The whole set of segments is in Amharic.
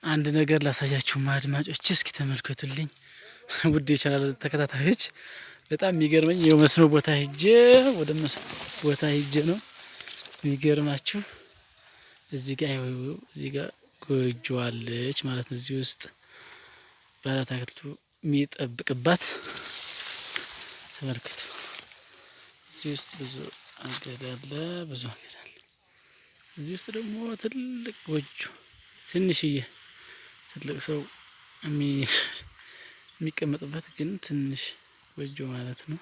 አንድ ነገር ላሳያችሁ አድማጮች፣ እስኪ ተመልከቱልኝ። ውድ የቻናል ተከታታዮች፣ በጣም የሚገርመኝ የመስኖ ቦታ ሂጄ፣ ወደ መስኖ ቦታ ሂጄ ነው የሚገርማችሁ። እዚህ ጋር፣ እዚህ ጋር ጎጆ አለች ማለት ነው። እዚህ ውስጥ ባለአታክልቱ የሚጠብቅባት ተመልከቱ። እዚህ ውስጥ ብዙ አገዳ አለ፣ ብዙ አገዳ አለ። እዚህ ውስጥ ደግሞ ትልቅ ጎጆ፣ ትንሽዬ፣ ትልቅ ሰው የሚቀመጥበት ግን ትንሽ ጎጆ ማለት ነው።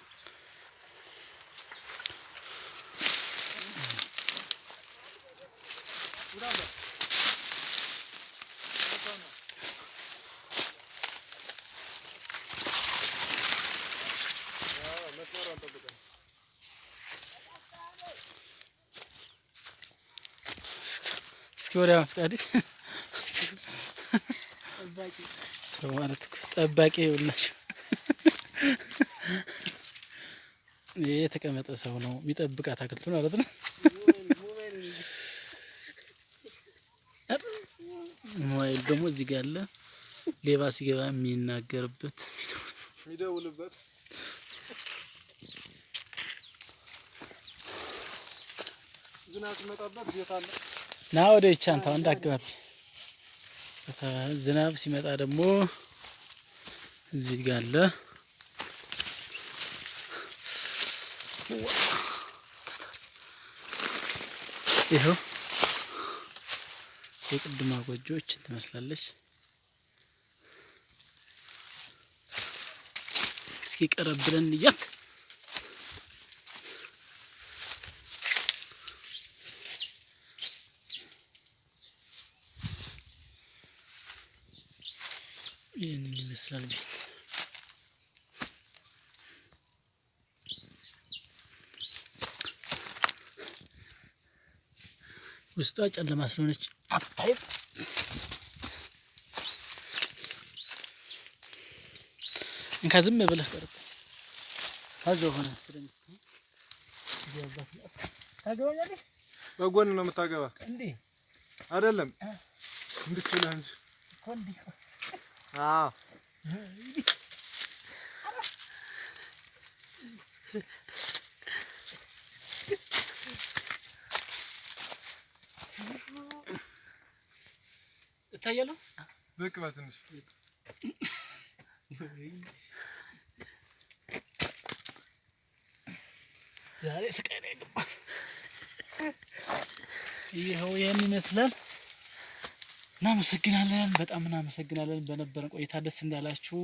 እስኪ ወዲያ ፍቃድ ሰው ማለት እኮ ጠባቂ ይኸውላችሁ። ይሄ የተቀመጠ ሰው ነው የሚጠብቅ አታክልቱ ማለት ነው። ሞባይል ደግሞ እዚህ ጋር አለ። ሌባ ሲገባ የሚናገርበት፣ የሚደውልበት። ዝናብ ሲመጣበት ቤት አለ። ና ወደ ይቻንታው እንዳገባቢ። ዝናብ ሲመጣ ደግሞ እዚህ ጋር አለ። ይኸው የቅድማ ጎጆችን ትመስላለች። እስኪ ቀረብ ብለን እንያት። ይህንን ይመስላል ቤት። ውስጧ ጨለማ ስለሆነች አትታይም። እንካ ዝም ብለህ ቀርጽ። ታዘው ሆነ ስለምታይ ታገባኛለሽ። በጎን ነው የምታገባ። እንዴ? አይደለም፣ እንድትችልህ እንጂ። እኮ እንዲህ። አዎ። እታያለሁ። ብቅ በል ትንሽ። ዛሬ ስቃይ ላይ ገባ። ይኸው ይህን ይመስላል። እናመሰግናለን፣ በጣም እናመሰግናለን። በነበረን ቆይታ ደስ እንዳላችሁ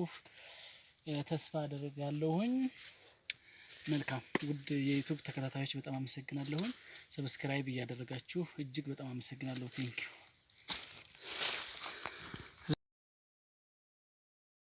ተስፋ አደርጋለሁኝ። መልካም ውድ የ YouTube ተከታታዮች፣ በጣም አመሰግናለሁኝ። Subscribe እያደረጋችሁ እጅግ በጣም አመሰግናለሁ። Thank you.